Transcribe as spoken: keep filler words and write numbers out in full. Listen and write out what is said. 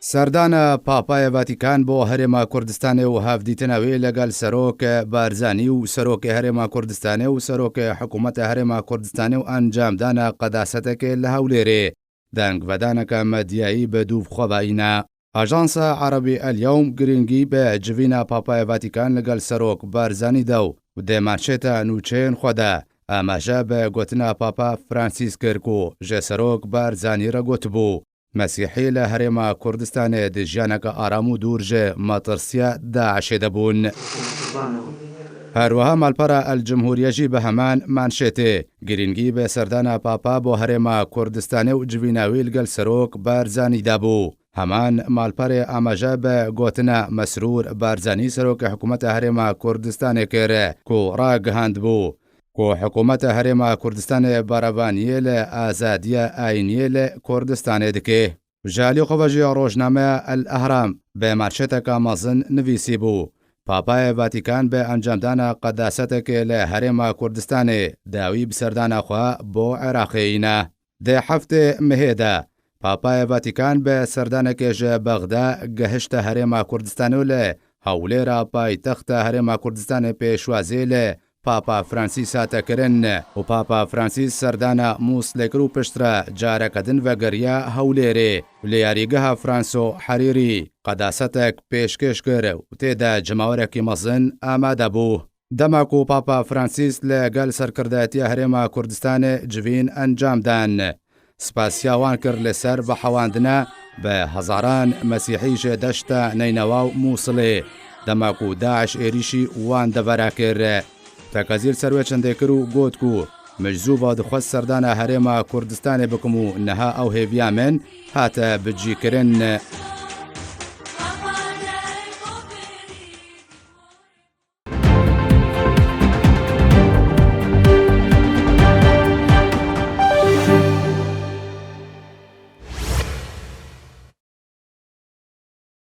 Serdana Papayê Vatikan bo Herêma Kurdistanê û hevdîtina wê legel Serok Barzanî û Serokê Herêma Kurdistanê û Serokê Hikûmeta Herêma Kurdistanê û encamdana qedasetekê li Hewlêrê dengvedaneke medyayî bi dûv xwe vayîne. Ajansa Erebî El Yewm girîngî bi civîna Papayê Vatikan legel Serok Barzanî de û di manşeta nûçeyên xwe de amaje bi gotina Papa Fransîs kir ku ji Serok Barzanî re gotibû, Mesîhî li Herêma Kurdistanê di jiyaneke aram û dûr ji metirsiya DAIŞê de bûn. Her wiha malpera El Cumhuriye jî bi heman manşetê girîngî bi serdana Papa bo Herêma Kurdistanê û civîna wî li gel Serok Barzanî de bû. Heman malperê amaje bi gotina Mesrûr Barzanî Serokê Hikûmeta Herêma Kurdistanê kir ku ragihandibû ku Hikûmeta Herêma Kurdistanê berevaniyê li azadiya ayîniyê li Kurdistanê dike. Ji alî xwe ve jî rojnameya El Ehram bi manşeteke mezin nivîsîbû, Papayê Vatikan bi encamdana qedasetekê li Herêma Kurdistanê dawî bi serdana xwe bo Iraqê îne. Di heftê mehê de Papayê Vatikan bi serdanekê ji Bexda gehişte Herêma Kurdistanê û li Hewlêra paytexta Herêma Kurdistanê pêşwazî li Papa Fransîs hate kirin û Papa Fransîs serdana Mûslê kir û piştre careke din vegeriya Hewlêrê û li yarîgeha Franso Herîrî qedasetek pêşkêş kir û tê de cemawerekî mezin amade bû. Dema ku Papa Fransîs li gel serkirdayetiya Herêma Kurdistanê civîn encam dan, spasiya wan kir li ser vehewandina bi hezaran Mesîhî ji deşta Neynewa û Mûsilê, dema ku DAIŞ êrîşî wan devera kir. Tekezî li ser wê çendê kir û got ku, Min ji zû ve dixwest serdana Herêma Kurdistanê bikim û niha ew hêviya min hate bicîkirin.